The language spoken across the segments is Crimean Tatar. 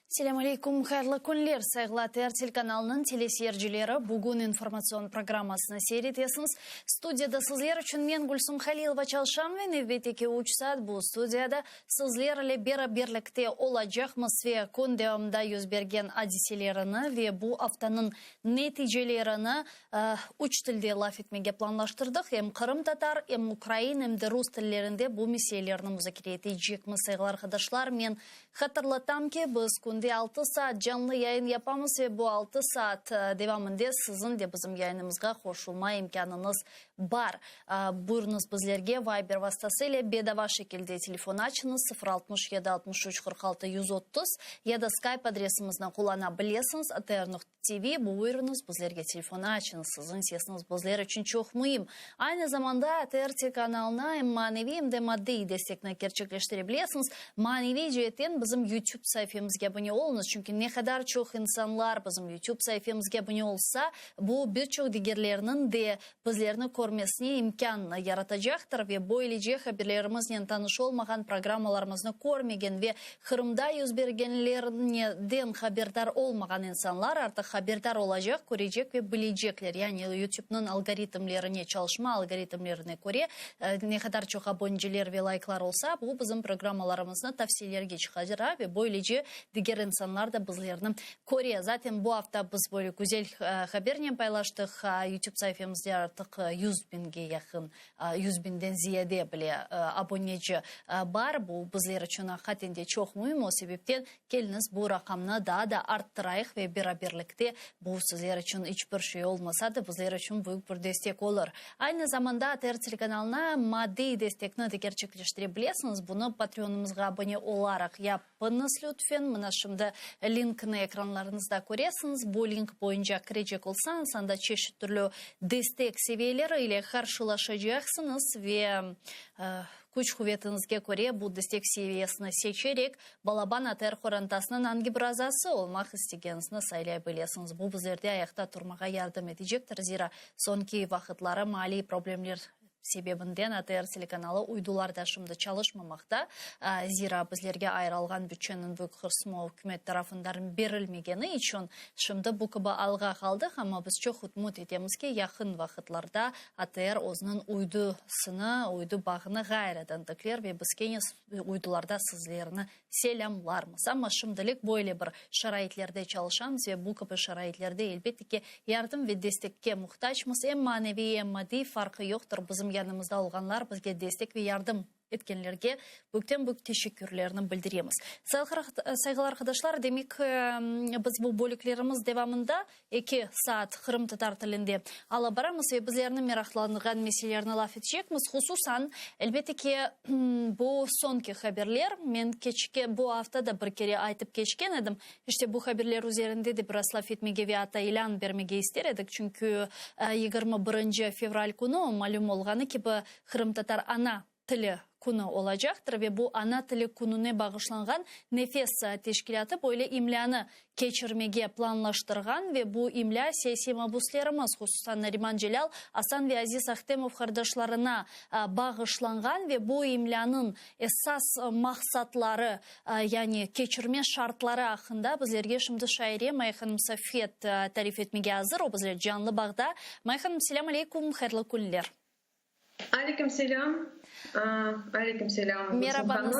Selâm aleyküm, hayırlı künler, sayğılı ATR telekanalınıñ teleseyircileri! Bugün informatsion programmasını seyir etesiñiz. Studiyada sizler içün men, Gülsum Halilova, çalışam ve nevbetteki üç saat bu studiyada sizler ile beraberlikte olacaqmız ve kün devamında yüz bergen adiselerini ve bu aftanıñ neticelerini üç tilde laf etmege planlaştırdıq, em qırımtatar, em ukrain, em de rus tillerinde bu meselelerni muzakere etecekmiz. Sayğılı arqadaşlar, men Hatırlatam ki, biz künde altı saat canlı yayın yapamız ve bu altı saat devamında siziñ de bizim yayınımızğa qoşulma imkânıñız bar. Buyurıñız bizlerge Viber vastası ile bedava şekilde telefon açıñız, 0 67 63 46 130, ya da Skype adresimizni qullana bilesiñiz, atr nokta TV, buyurıñız bizlerge telefon açıñız, siziñ sesiñiz bizler içün çoq müim. Aynı zamanda ATR telekanalına em maneviy, em de maddiy destekni kerçekleştire bilesiñiz. Maneviy ceetten bizim YouTube saifemizge abone oluñız, çünki ne qadar çoq insanlar bizim YouTube saifemizge abone olsa, bu bir çoq digerleriniñ de bizlerni körmesine imkân yaratacaqtır ve böylece haberlerimiznen tanış olmağan, programmalarımıznı körmegen ve Qırımda yüz bergenlerden haberdar olmağan insanlar artıq haberdar olacaq, körecek ve bilecekler. Yani YouTube'nıñ algoritmlerine, çalışma algoritmlerine köre, ne qadar çoq aboneciler ve layklar olsa, bu bizim programmalarımıznı tavsiyelerge çıqara ve böylece diger insanlar da bizlerni köre. Zaten bu afta biz böyle güzel habernen paylaştıq, YouTube saifemizde artıq 100 biñge yaqın, 100 biñden ziyade bile aboneci bar. Bu bizler içün aqiqaten de çoq müim. O sebepten keliñiz bu raqamnı daa da arttırayıq ve beraberlikte bu sizler içün iç bir şey olmasa da, bizler içün büyük bir destek olur. Aynı zamanda ATR telekanalına maddiy destekni de kerçekleştire bilesiñiz. Bunı Patreonımızğa abone olaraq yap. Pıñız lütfen, mına şimdi linkni ekranlarıñızda köresiñiz. Bu link boyunca kirecek olsañız, anda çeşit türlü destek seviyeleri ile qarşılaşacaqsıñız ve küç-quvetiñizge köre bu destek seviyesini seçerek, balaban ATR qorantasınıñ angi bir azası olmaq istegeniñizni saylay bilesiñiz. Bu bizlerde ayaqta turmağa yardım etecektir, zira soñki vaqıtları maliy problemler sebebinden ATR telekanalı uydularda şimdi çalışmamaqta, zira bizlerge ayırılğan bütçeniñ büyük qısmı ükümet tarafından berilmegeni içün şimdi bu kibi alğa qaldıq, amma biz çoq ümüt etemiz ki, yaqın vaqıtlarda ATR özüniñ uydusını, uydu bağını ğayrıdan tikler ve biz kene uydularda sizlerni selâmlarmız. Amma şimdilik böyle bir şaraitlerde çalışamız ve bu kibi şaraitlerde, elbette ki, yardım ve destekke muhtacmız. Em maneviy, em maddiy, farqı yoqtır. Bizim yanımızda olğanlar, bizge destek ve yardım etkenlerge büyükten-büyük teşekkürlerni bildiremiz. Sayğılı arqadaşlar, demek, biz bu bölüklerimiz devamında Eki saat qırımtatar tilinde alıp baramız ve bizlerni meraqlandırğan meselelerni laf etecekmiz. Hususan, elbette ki, bu soñki haberler. Men keçke bu afta da bir kere aytıp keçken edim. İşte bu haberler üzerinde de biraz laf etmege ve atta ilân bermege ister edik. Çünki 21 fevral künü, malüm olğanı kibi, qırımtatar ana tili künü olacaqtır ve bu ana tili kününe bağışlanğan Nefes teşkilâtı böyle imlânı keçirmege planlaştırğan ve bu imlâ siyasiy mabuslerimiz, hususan Nariman Celâl, Asan ve Aziz Ahtemov qardaşlarına bağışlanğan ve bu imlânıñ esas maqsatları, yani keçirme şartları aqqında bizlerge şimdi şaire Maya hanım Safet tarif etmege azır, o bizler canlı bağda. Maya hanım, selâm aleykum, hayırlı künler. Aleyküm selâm. Aleyküm selâm, Gülsüm hanım.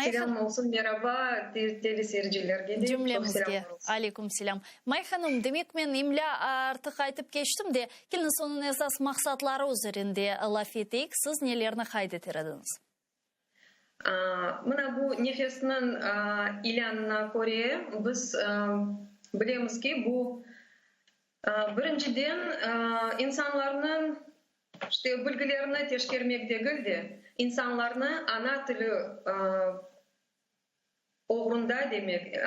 Selâm olsun, meraba teleseyircilerge de. Cümlemizge aleyküm selâm. May hanım, demek men imlâ artıq aytıp keçtim de, keliñiz onıñ esas maqsatları üzerinde laf eteyik. Siz nelerni qayd eter ediñiz? Mına bu Nefesniñ ilânına köre biz bilemiz ki, bu birinciden insanlarnıñ işte bilgilerini teşkermek degil de, insanlarnı ana tili oğrunda demek,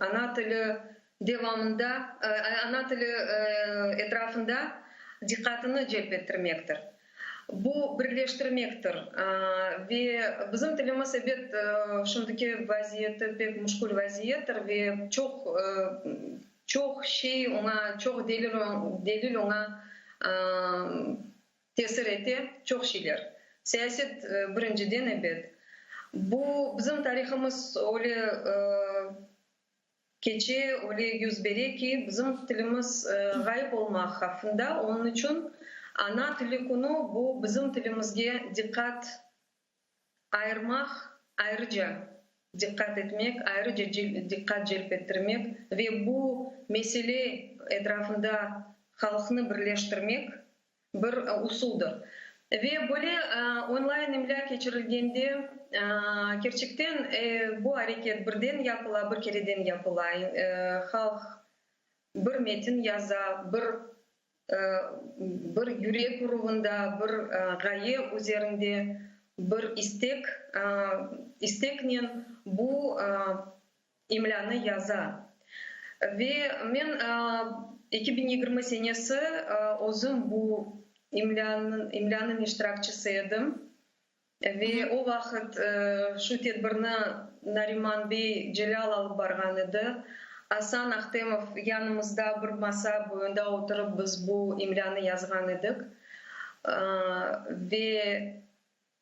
ana tili devamında, ana tili etrafında diqqatını celp ettirmektir. Bu birleştirmektir. Ve bizim tilimiz, ebet, şimdiki vaziyeti pek müşkül vaziyettir ve çoq, çoq şey oña, çoq delil, delil oña tesir ete, çoq şeyler. Siyaset birinciden, ebet. Bu bizim tarihımız öyle. Keçe öyle yüz bere ki, bizim tilimiz ğayıp olmaq havfında, onıñ içün Ana tili künü bu bizim tilimizge diqqat ayırmaq, ayrıca diqqat etmek, ayrıca diqqat celp ettirmek ve bu mesele etrafında halqnı birleştirmek bir usuldır. Ve böyle onlayn imlâ keçirilgende, kerçekten, bu areket birden yapıla, bir kereden yapıla. Halq bir metin yaza, bir bir yürek uruvında, bir ğaye üzerinde, bir istek isteknen bu imlânı yaza. Ve men 2020 senesi özüm bu imlânıñ imlânıñ iştirakçisi edim. Ve o vaqıt şu tedbirni Nariman bey Celâl alıp barğan edi. Asan Ahtemov yanımızda bir masa boyunda oturıp biz bu imlânı yazğan edik. Ve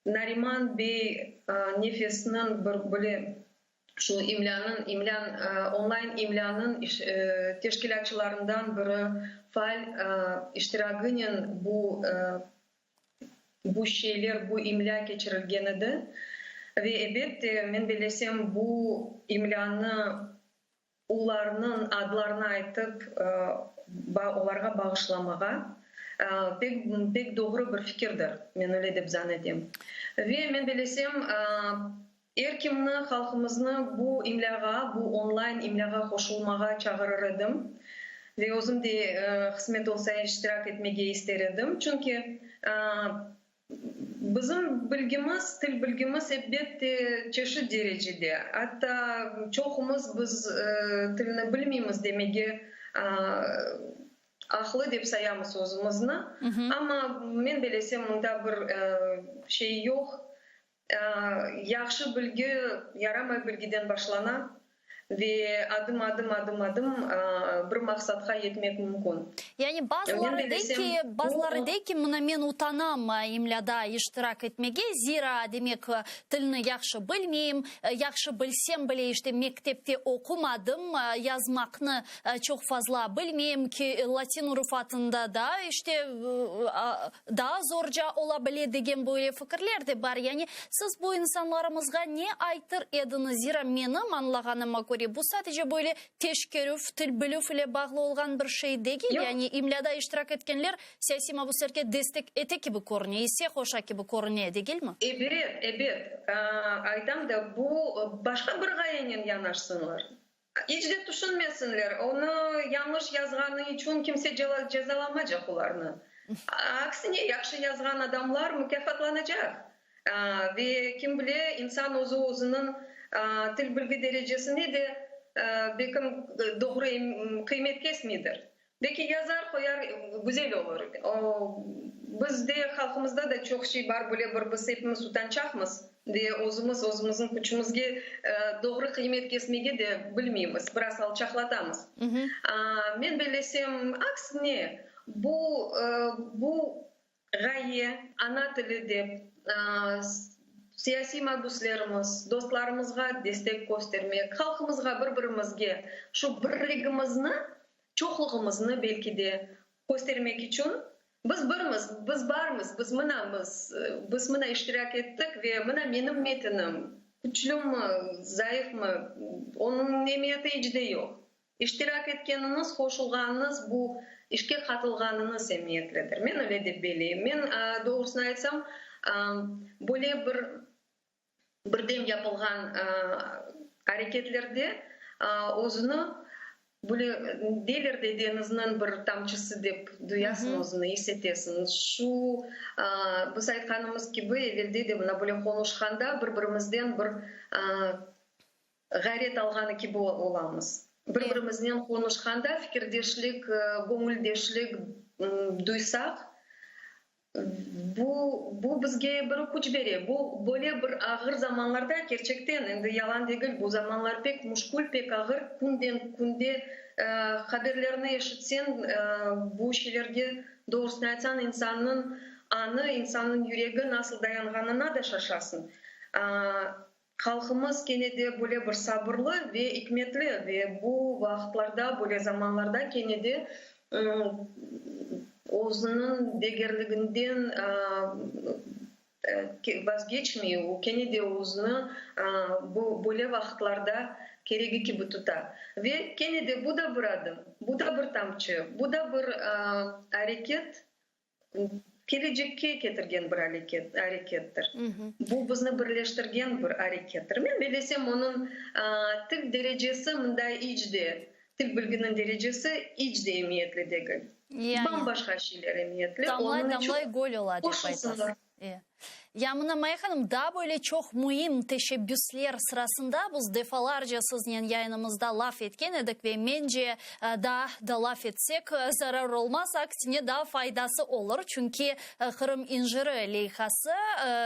Nariman bey Nefesniñ bir böyle şu imlânıñ, imlân, onlayn imlânıñ teşkilâtçılarından biri, faal iştiragınen bu bu şeyler, bu imlâ keçirilgen edi. Ve ebet de, men bellesem, bu imlânı Olarnıñ adlarını aytıp, olarğa bağışlamağa pek, pek doğru bir fikirdir, men öyle dep zan etem. Ve men bellesem, er kimni, halqımıznı bu imlâğa, bu onlayn imlâğa qoşulmağa çağırır edim. Ve özüm de, qısmet olsa, iştirak etmege ister edim. Çünki Bizim bilgimiz, til bilgimiz elbette çeşit derecede. Atta çoqumız biz tilni bilmeymiz demege aqlı dep sayamız özümizni. Amma men belesem mında bir şey yoq. Yahşı bilgi yaramay bilgiden başlana. Ve adım-adım, adım-adım bir maqsatqa yetmek mümkün. Yani bazıları dey ki, bazıları dey ki, mına men utanam imlâda iştirak etmege, zira, demek, tilni yahşı bilmeyim, yahşı bilsem bile, işte, mektepte oqumadım, yazmaqnı çoq fazla bilmeyim ki, latin urufatında da, işte, daa zorca ola bile degen böyle fikirler de bar. Yani siz bu insanlarımızğa ne aytır ediñiz? Zira menim añlağanıma köre, bu sadece böyle teşkerüv, til bilüv ile bağlı olğan bir şey degil. Yoq. Yani imlâda iştirak etkenler siyasiy mabüslerge destek ete kibi körüne, isse qoşa kibi körüne, degilmi? Ebet, ebet. Aytam da, bu başqa bir ğayenen yanaşsınlar. İç de tüşünmesinler, onı yañlış yazğanı içün kimse cezalamacaq olarnı. Aksine, yahşı yazğan adamlar mukâfatlanacaq. Ve kim bile, insan özü özüniñ til bilgi derecesine de belkim doğru qıymet kesmeydir. Belki yazar, qoyar, güzel olur. O, bizde, halqımızda da çoq şey bar, böyle bir biz epimiz utançaqmız ve özümiz özümizniñ küçümizge doğru qıymet kesmege de bilmeymiz, biraz alçaqlatamız. Men bellesem, aksine, bu, bu Ğaye, ana tili dep, siyasiy mabüslerimiz, dostlarımızğa destek köstermek, halqımızğa, bir-birimizge şu birligimizni, çoqluğımıznı belki de köstermek içün biz birmiz, biz barmız, biz mınamız, biz mına iştirak ettik ve mına menim metinim, küçlümi, zayıfmı, onıñ emiyeti iç de yoq. İştirak etkeniñiz, qoşulğanıñız, bu işke qatılğanıñız emiyetlidir. Men öyle dep belleyim. Men, doğrusını aytsam, böyle bir birdem yapılğan areketlerde özüni böyle deyler de, deñizniñ bir tamçısı dep duyasıñ özüni, is etesiñ. Şu biz aytqanımız kibi, evelde de mına böyle qonuşqanda bir-birimizden bir Ğayret alğanı kibi olamız. Bir-birimiznen qonuşqanda fikirdeşlik, göñüldeşlik duysaq, bu, bu bizge bir küç bere. Bu, böyle bir ağır zamanlarda, kerçekten, endi yalan degil, bu zamanlar pek müşkül, pek ağır, künden künde haberlerni eşitseñ, bu şeylerge, doğrusını aytsañ, insannıñ añı, insannıñ yüregi nasıl dayanğanına da şaşasıñ. Halqımız kene de böyle bir sabırlı ve ikmetli ve bu vaqıtlarda, böyle zamanlarda kene de özüniñ degerliginden vazgeçmey, o kene de özüni bu böyle vaqıtlarda keregi kibi tuta. Ve kene de bu da bir adım, bu da bir tamçı, bu da bir areket, Kelecekke ketirgen bir arekettir. Bu bizni birleştirgen bir arekettir. Men bellesem, onıñ til derecesi mında iç de, til bilginiñ derecesi iç de emiyetli degil. Bam-başqa şeyler emiyetli. Onıñ içün Damlay-damlay göl ola, dep qoşulsınlar. aytasız. Ya mına, Maya hanım, daa böyle çoq müim teşebbüsler sırasında biz defalarca siznen yayınımızda laf etken edik ve mence, daa da laf etsek, zarar olmaz, aksine daa faydası olur, çünki Qırım inciri leyhası,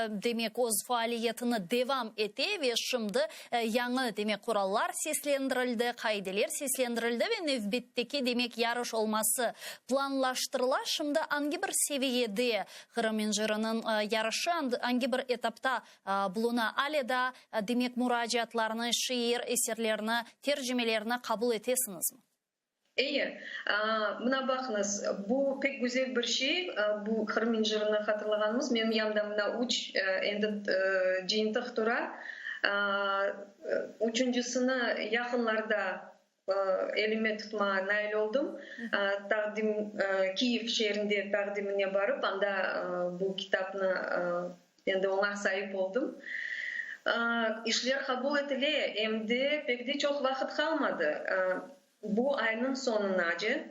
demek, öz faaliyetini devam ete ve şimdi yañı, demek, qurallar seslendirildi, qaideler seslendirildi ve nevbetteki, demek, yarış olması planlaştırıla. Şimdi angi bir seviyede Qırım inciriniñ yarışı angi bir etapta buluna? Ale daa, demek, muracaatlarnı, şiir eserlerini, tercimelerni qabul etesiñizmi? Eyi. Mına baqıñız, bu pek güzel bir şey, bu Qırım incirini hatırlağanımız. Menim yanımda mına üç endi cıyıntıq tura. Üçüncisini yaqınlarda Elime tutmağa nail oldım. Taqdim, Kiyev şeerinde taqdimine barıp, anda bu kitapnı endi oña saip oldım. İşler qabul etile, em de pek de çoq vaqıt qalmadı. Bu aynıñ soñunace,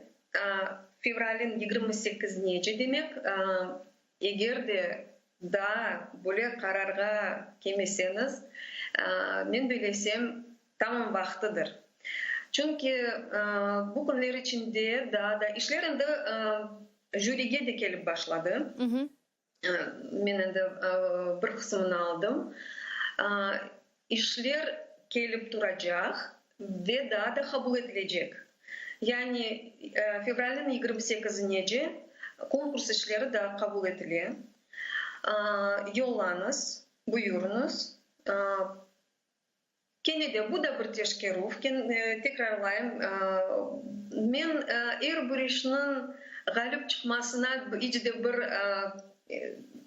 fevralniñ 28-nece demek, Eger de daa böyle qararğa kelmeseñiz, men bellesem, tamam vaqtıdır. Çünki bu künler içinde daa da işler endi jürige de kelip başladı. Men endi bir qısımını aldım. İşler kelip turacaq ve daa da qabul etilecek. Yani fevralniñ 28-nece konkurs işleri daa qabul etile. Yollañız, buyurıñız. Kene de bu da bir teşkerüv, tekrarlayım, men er bir işniñ ğalip çıqmasına iç de bir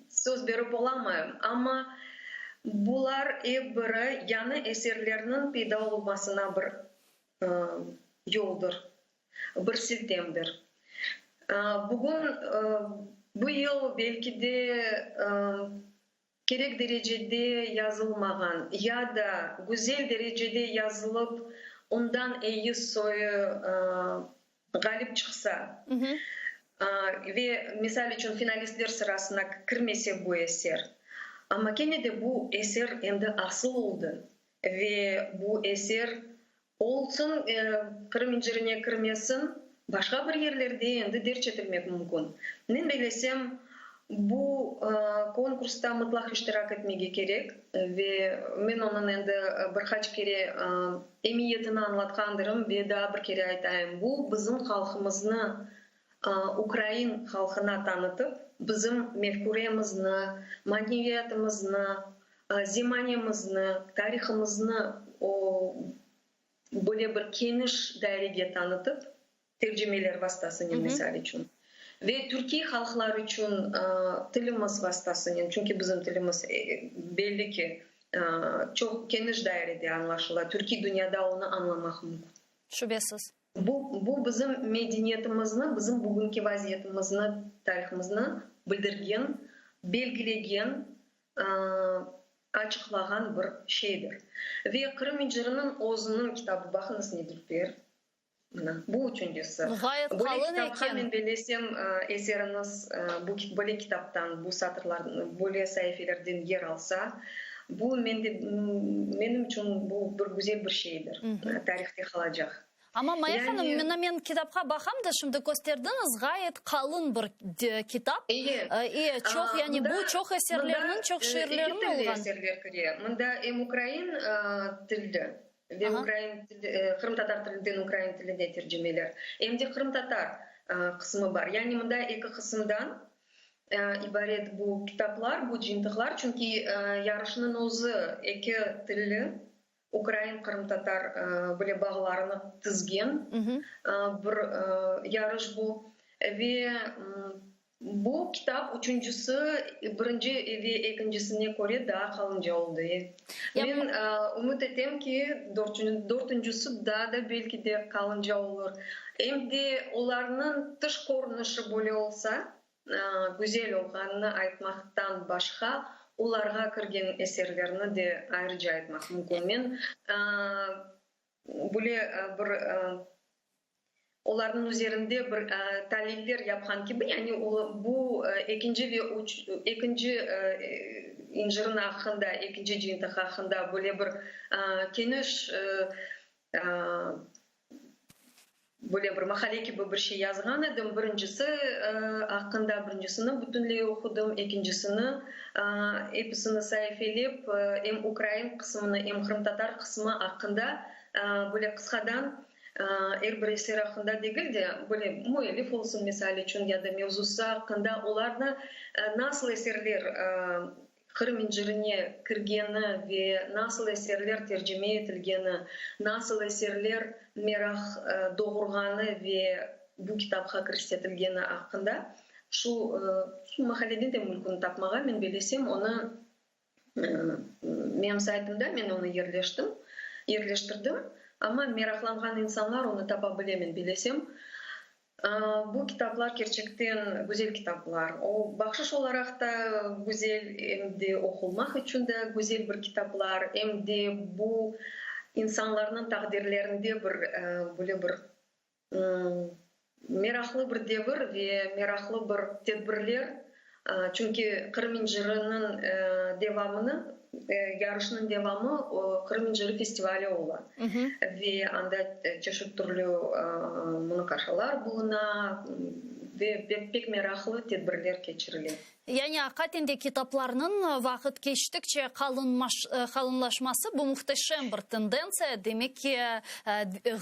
söz berip olamayım, amma bular ep biri yañı eserlerniñ peyda olmasına bir yoldır, bir siltemdir. Bugün, bu yıl belki de Kerek derecede yazılmağan ya da güzel derecede yazılıp, ondan eyi soyu ğalip çıqsa ve, misal içün, finalistler sırasına kirmese bu eser, amma kene de bu eser endi asıl oldı ve bu eser Olsun, Qırım incirine kirmesin, başqa bir yerlerde endi derc etilmek mümkün. Men bellesem, bu konkursta mıtlaq iştirak etmege kerek ve men onıñ endi bir qaç kere emiyetini añlatqandırım ve daa bir kere aytayım, bu bizim halqımıznı ukrain halqına tanıtıp, bizim mefküremizni, maneviyatımıznı, zemanemizni, tarihımıznı o böyle bir keniş dairege tanıtıp, tercimeler vastasınen, misal içün, ve türkiy halqlar içün tilimiz vastasınen, çünki bizim tilimiz, belli ki, çoq keniş dairede añlaşıla, türkiy dünyada onı añlamaq mümkün. Şübesiz. Bu, bu bizim medeniyetimizni, bizim bugünki vaziyetimizni, tarihımıznı bildirgen, belgilegen, açıqlağan bir şeydir. Ve Qırım inciriniñ özüniñ kitabı, baqıñız ne dülber, mına, bu üçüncisi. Ğayet Böyle qalın kitapqa, eken. men bellesem, eseriñiz bu böyle kitaptan, bu satırlardan, böyle saifelerden yer alsa, bu mende, menim içün bu bir güzel bir şeydir, tarihte qalacaq. Amma, Maya hanım, Yani. mına men kitapqa baqam da, şimdi kösterdiñiz, ğayet qalın bir kitap. Eyi. E, çoq, yani bu Mında, çoq mında eserlerniñ, çoq eki şiirlerniñ tilli olğan. eserler kire. Mında em ukrain tilli ve ukrain tili, qırımtatar tilinden ukrain tiline tercimeler, em de qırımtatar qısmı bar. Yani mında eki qısımdan. İbaret bu kitaplar, bu cıyıntıqlar, çünki yarışnıñ özü eki tilli, ukrain-qırımtatar bile bağlarını tizgen bir yarış bu. Ve bu kitap üçüncisi, birinci ve ekincisine köre daa qalınca oldı. Men ümüt etem ki, dörtüncisi daa da belki de qalınca olur. Em de olarnıñ tış körünişi böyle olsa, güzel olğanını aytmaqtan başqa, olarğa kirgen eserlerni de ayrıca aytmaq mümkün. Men böyle bir olarnıñ üzerinde bir taliller yapqan kibi, yani bu ekinci ve üç, ekinci İncirniñ aqqında, ekinci cıyıntıq aqqında böyle bir keniş Böyle bir maqale kibi bir şey yazğan edim. Birincisi aqqında, birincisini bütünley oqudım, ekincisini episini saifelep, em ukrain qısmını, em qırımtatar qısmı aqqında böyle qısqadan, er bir eser aqqında degil de, böyle müellif olsun, misal içün, ya da mevzusı aqqında, olarnı nasıl eserler Qırım incirine kirgeni ve nasıl eserler tercime etilgeni, nasıl eserler meraq doğurğanı ve bu kitapqa kirsetilgeni aqqında şu maqalede de mümkün tapmağa, men bellesem, onı menim saytımda men onı yerleştim, yerleştirdim, amma meraqlanğan insanlar onı tapa bile, men bellesem. Bu kitaplar kerçekten güzel kitaplar. O, bahşış olaraq da güzel, em de oqulmaq içün de güzel bir kitaplar, em de bu insanlarnıñ taqdirlerinde bir böyle bir meraqlı bir devir ve meraqlı bir tedbirler. Çünki Qırım inciriniñ devamını, yarışnıñ devamı Qırım inciri festivali ola. Ve anda çeşit türlü munaqaşalar buluna ve pek meraqlı tedbirler keçirile. Yani aqiqaten de kitaplarnıñ vaqıt keçtikçe qalınlaşması bu muhteşem bir tendentsiya, demek ki,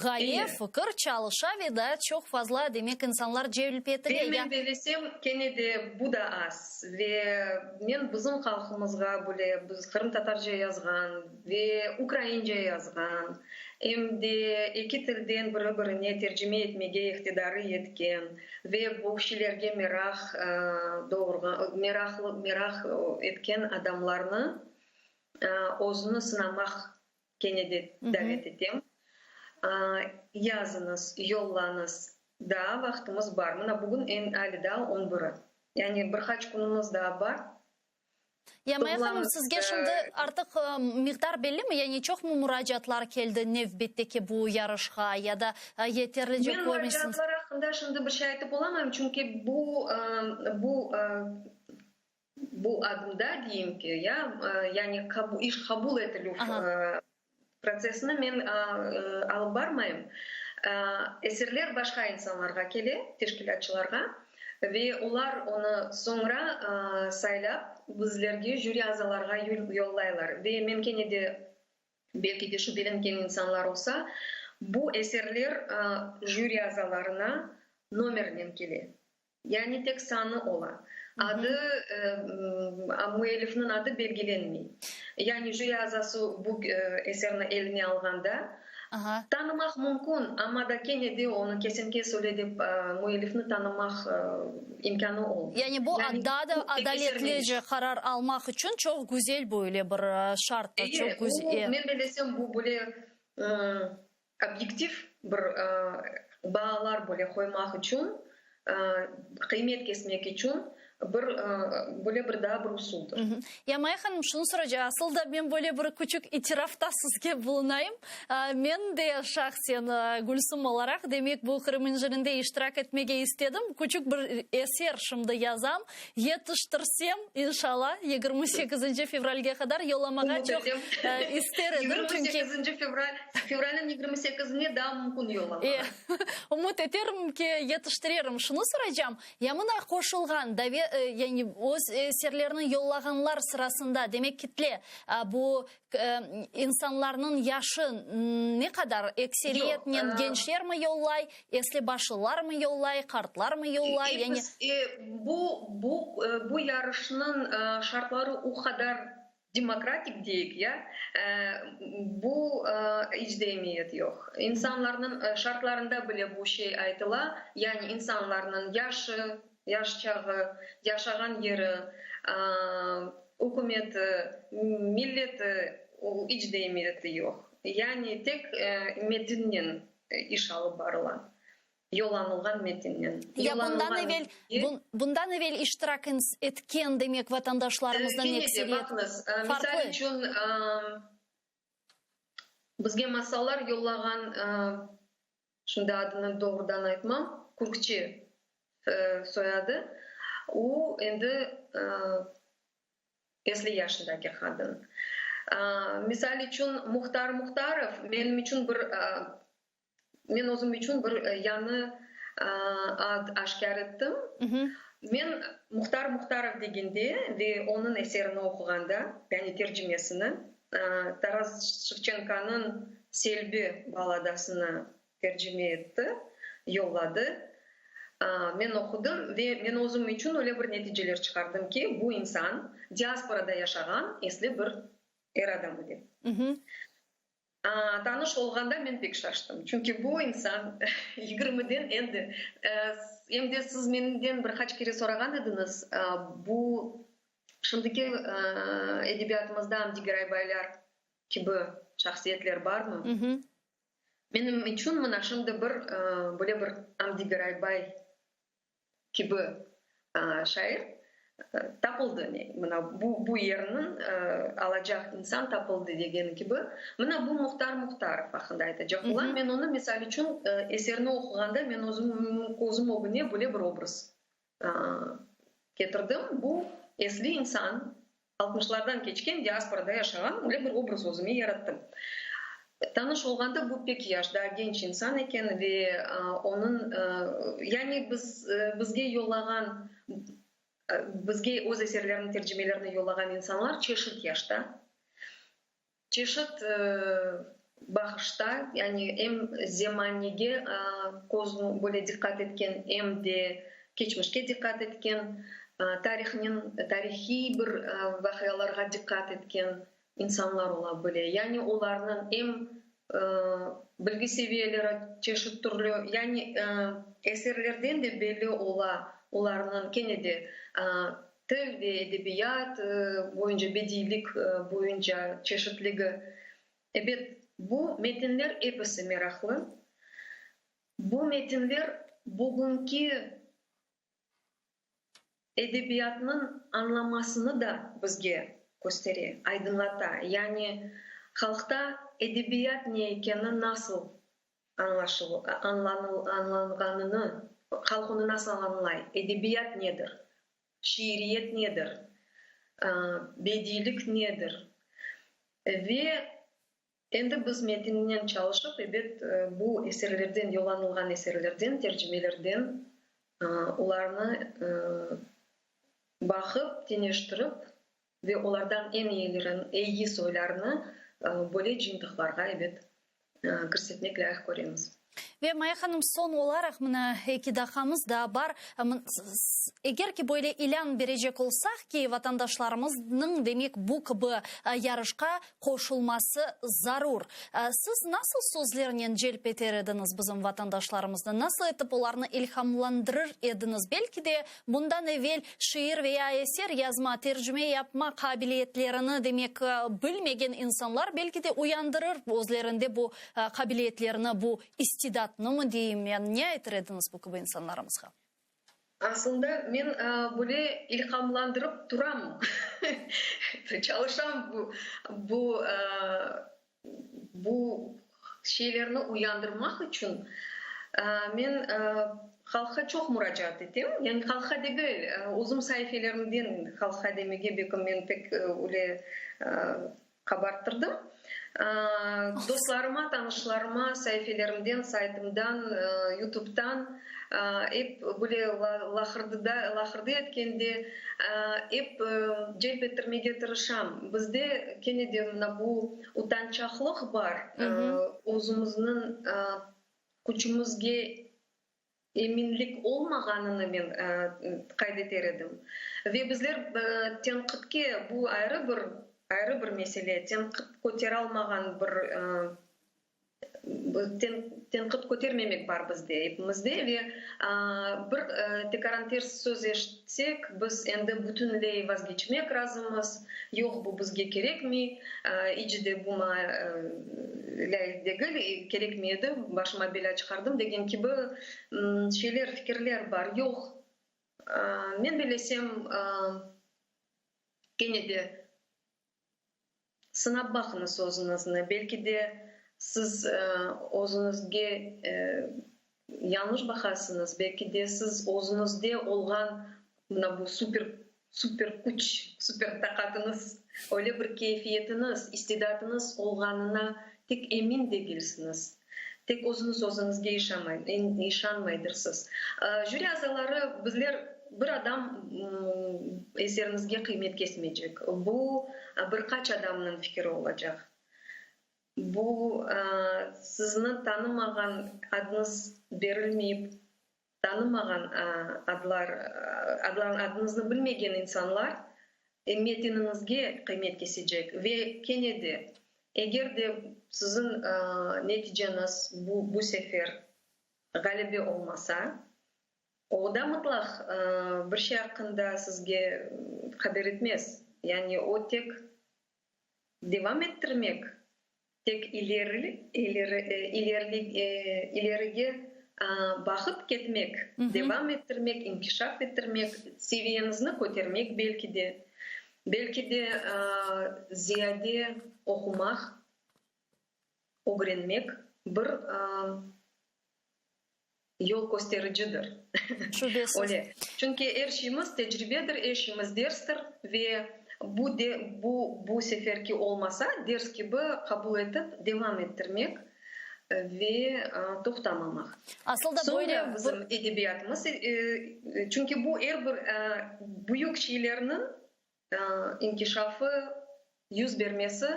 ğaye, fikir çalışa ve daa çoq fazla, demek, insanlar celp etile. Ve men bellesem, kene de bu da az. Ve men bizim halqımızğa bile, biz qırımtatarca yazğan ve ukraince yazğan, em de eki tilden biri-birine tercime etmege iqtidarı yetken ve bu şeylerge meraq doğurğan, meraqlı, meraq etken adamlarnı özüni sınamaq kene de davet etem. Yazıñız, yollañız, daa vaqtımız bar. Mına bugün eñ ali daa on biri. Yani bir qaç künümiz daa bar. Ya Maya hanım, sizge şimdi artıq miqdar bellimi? Yani çoqmı muracaatlar keldi nevbetteki bu yarışqa ya da yeterlice Men körmeysiñiz? muracaatlar aqqında şimdi bir şey aytıp olamayım, çünki bu, bu, bu adımda, deyim ki, ya, yani iş qabul etilüv protsessini men alıp barmayım. Eserler başqa insanlarğa kele, teşkilâtçılarğa, ve olar onı soñra saylap, bizlerge, jüri azalarğa yollaylar. Ve men kene de, belki de şübelengen insanlar olsa, bu eserler jüri azalarına nomernen kele. Yani tek sanı ola. Adı, müellifniñ adı belgilenmey. Yani jüri azası bu eserni eline alğanda, tanımaq mümkün, amma da kene de onı kesen-kes öyle dep müellifni tanımaq imkânı olmay. Yani bu daa da adaletlice qarar almaq içün çoq güzel böyle bir şarttır. Eyi, bu, men bellesem, bu böyle Obyektiv bir baalar böyle qoymaq içün, qıymet kesmek içün bir böyle bir daa bir usuldır. Ya Maya hanım, şunı soracaq, asıl da men böyle bir küçük itirafta sizge bulunayım. Men de şahsen Gülsüm olaraq, demek, bu Qırım incirinde iştirak etmege istedim. Küçük bir eser şimdi yazam. Yetiştirsem, inşallah, 28 fevralge qadar yollamağa çoq ister edim, çünki. 28 fevral, fevralniñ 28-ine daa mümkün yollamağa. E, ümüt eterim ki, yetiştirerim. Şunı soracam, ya mına qoşulğan dave. yani öz eserlerini yollağanlar sırasında, demek kitle, bu insanlarnıñ yaşı ne qadar, ekseriyetnen gençlermi yollay, esli başlılarmı yollay, qartlarmı yollay, yani? Bu, bu, bu yarışnıñ şartları o qadar Demokratik deyik ya, bu iç de emiyet yoq. İnsanlarnıñ şartlarında bile bu şey aytıla, yani insanlarnıñ yaşı, yaş çağı, yaşağan yeri, ükümeti, milleti, iç de emiyeti yoq. Yani tek metinnen iş alıp barıla. Yollanılğan metinnen. Ya bundan evel, bundan evel iştirak etken, demek, vatandaşlarımıznıñ ekseriyeti farqlı. Misal içün, bizge masallar yollağan, şimdi adını doğrudan aytmam, Kürkçi soyadı, o endi esli yaşındaki qadın. Misal içün, Muhtar Muhtarov menim içün bir Men özüm içün bir yañı ad aşkâr ettim. Men Muhtar Muhtarov degende ve onıñ eserini oquğanda, yani tercimesini, Taras Şevçenkonıñ Selbi balladasını tercime etti, yolladı. Men oqudım ve men özüm içün öyle bir neticeler çıqardım ki, bu insan diasporada yaşağan esli bir er adamı dep. Tanış olğanda men pek şaştım, çünki bu insan yigirmiden endi, em de siz menden bir qaç kere sorağan ediñiz, bu şimdiki edebiyatımızda Amdi Giraybaylar kibi şahsiyetler barmı? Menim içün mına şimdi bir böyle bir Amdi Giraybay kibi şair tapıldı, mına bu bu yerniñ alacaq insan tapıldı degeni kibi. Mına bu Muhtar Muhtarov aqqında aytacaq olam. Men onı, misal içün, eserini oquğanda men özüm közüm ögüne böyle bir obraz ketirdim. Bu esli insan, Altmışlardan keçken, diasporada yaşağan öyle bir obraz özüme yarattım. Tanış olğanda bu pek yaş, daa genç insan eken ve onıñ, yani biz, bizge yollağan, bizge öz eserlerini, tercimelerini yollağan insanlar çeşit yaşta, çeşit baqışta, yani em zemanege köz, böyle diqqat etken, em de keçmişke diqqat etken, tarihnen, tarihiy bir vaqialarğa diqqat etken insanlar ola bile. Yani olarnıñ em bilgi seviyeleri çeşit türlü, yani eserlerden de belli ola olarnıñ kene de Til ve edebiyat boyunca, bediylik boyunca çeşitligi. Ebet, bu metinler episi meraqlı. Bu metinler bugünki edebiyatnıñ añlamasını da bizge köstere, aydınlata. Yani halqta edebiyat ne ekeni nasıl añlanğanını, halq onı nasıl añlay, edebiyat nedir, şiiriyet nedir, bediylik nedir ve endi biz metinnen çalışıp, ebet, bu eserlerden, yollanılğan eserlerden, tercimelerden olarnı baqıp, teñeştirip ve olardan eñ eyilerin, eyi soylarını böyle cıyıntıqlarğa, ebet, kirsetmek lâyıq köremiz. Ve Maya hanım, soñ olaraq, mına eki daqqamız daa bar, eger ki böyle ilân berecek olsaq ki, vatandaşlarımıznıñ, demek, bu kibi yarışqa qoşulması zarur, siz nasıl sözlernen celp eter ediñiz bizim vatandaşlarımıznı, nasıl etip olarnı ilhamlandırır ediñiz, belki de, Bundan evel şiir veya eser yazma, tercime yapma qabiliyetlerini, demek, bilmegen insanlar belki de uyandırır özlerinde bu qabiliyetlerini, bu istidatnımı deyim men, ne aytır ediñiz bu kibi insanlarımızğa? Aslında men böyle ilhamlandırıp turam, çalışam bu bu Bu şeylerni uyandırmaq içün men halqqa çoq muracaat etem. Yani halqqa degil, özüm saifelerimden halqqa demege belki men pek öyle qabarttırdım. Dostlarıma, tanışlarıma saifelerimden, saytımdan, YouTube'tan ep böyle laqırdıda, laqırdı etkende ep celp ettirmege tırışam. Bizde kene de mına bu utançaqlıq bar, özümizniñ küçümizge eminlik olmağanını men qayd eter edim. Ve bizler tenqitke, bu ayrı bir, ayrı bir mesele, tenqit köteralmağan bir, tenqit kötermemek bar bizde, epimizde ve bir tekaran ters söz eşitsek, biz endi bütünley vazgeçmek razımız, yoq, bu bizge kerekmey, iç de bu maña lâyıq degil, kerekmey edi, başıma belâ çıqardım degen kibi şeyler, fikirler bar. Yoq, men bilesem, kene de sınap baqıñız özüñizni, belki de siz özüñizge yañlış baqasıñız, belki de siz özüñizde olğan mına bu super Super küç, super taqatıñız, öyle bir keyfiyetiñiz, istidatıñız olğanına tek emin degilsiñiz. Tek özüñiz özüñizge işanmaydırsız. Jüri azaları, bizler bir adam eseriñizge qıymet kesmeycek. Bu bir qaç adamnıñ fikiri olacaq. Bu sizni tanımağan, adıñız berilmeyip Tanımağan adlar, adıñıznı bilmegen insanlar metiniñizge qıymet kesecek ve kene de, eger de siziñ neticeñiz bu bu sefer ğalebe olmasa, o da mıtlaq bir şey aqqında sizge haber etmez. Yani o tek devam ettirmek, tek ileri, ileri, ilerige baqıp ketmek, devam ettirmek, inkişaf ettirmek, seviyeñizni kötermek belki de, belki de ziyade oqumaq, ögrenmek bir yol köstericidir. Şübesiz. Öyle. Çünki er şeyimiz tecribedir, er şeyimiz derstir ve bu de, bu, bu seferki olmasa, ders kibi qabul etip, devam ettirmek ve toqtamamaq. Asıl da böyle Soñra bizim edebiyatımız, çünki bu er bir büyük şeylerniñ inkişafı, yüz bermesi,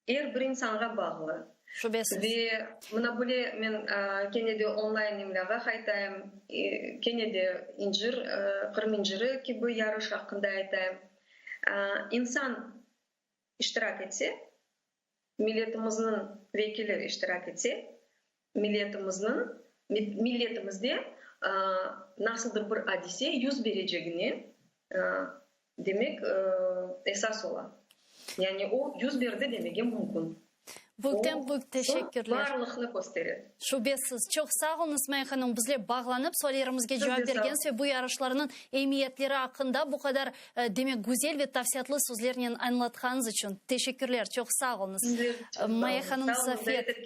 Er bir insanğa bağlı. Şübesiz. Ve mına böyle men kene de onlayn imlâğa qaytayım, kene de incir, Qırım inciri kibi yarış aqqında aytayım. İnsan iştirak etse, milletimizniñ vekili iştirak etse, milletimizniñ, milletimizde nasıldır bir adise yüz berecegine, demek, esas ola. Yani o yüz berdi demege mümkün. Büyükten büyük teşekkürler. Barlıqnı köstere. Şübesiz. Çoq sağ oluñız, Maya hanım, bizle bağlanıp, suallerimizge cevap bergeniñiz ve bu yarışlarnıñ emiyetleri aqqında bu qadar, demek, güzel ve tafsiyatlı sözlernen añlatqanıñız içün. Teşekkürler, çoq sağ oluñız. Maya hanım Safet.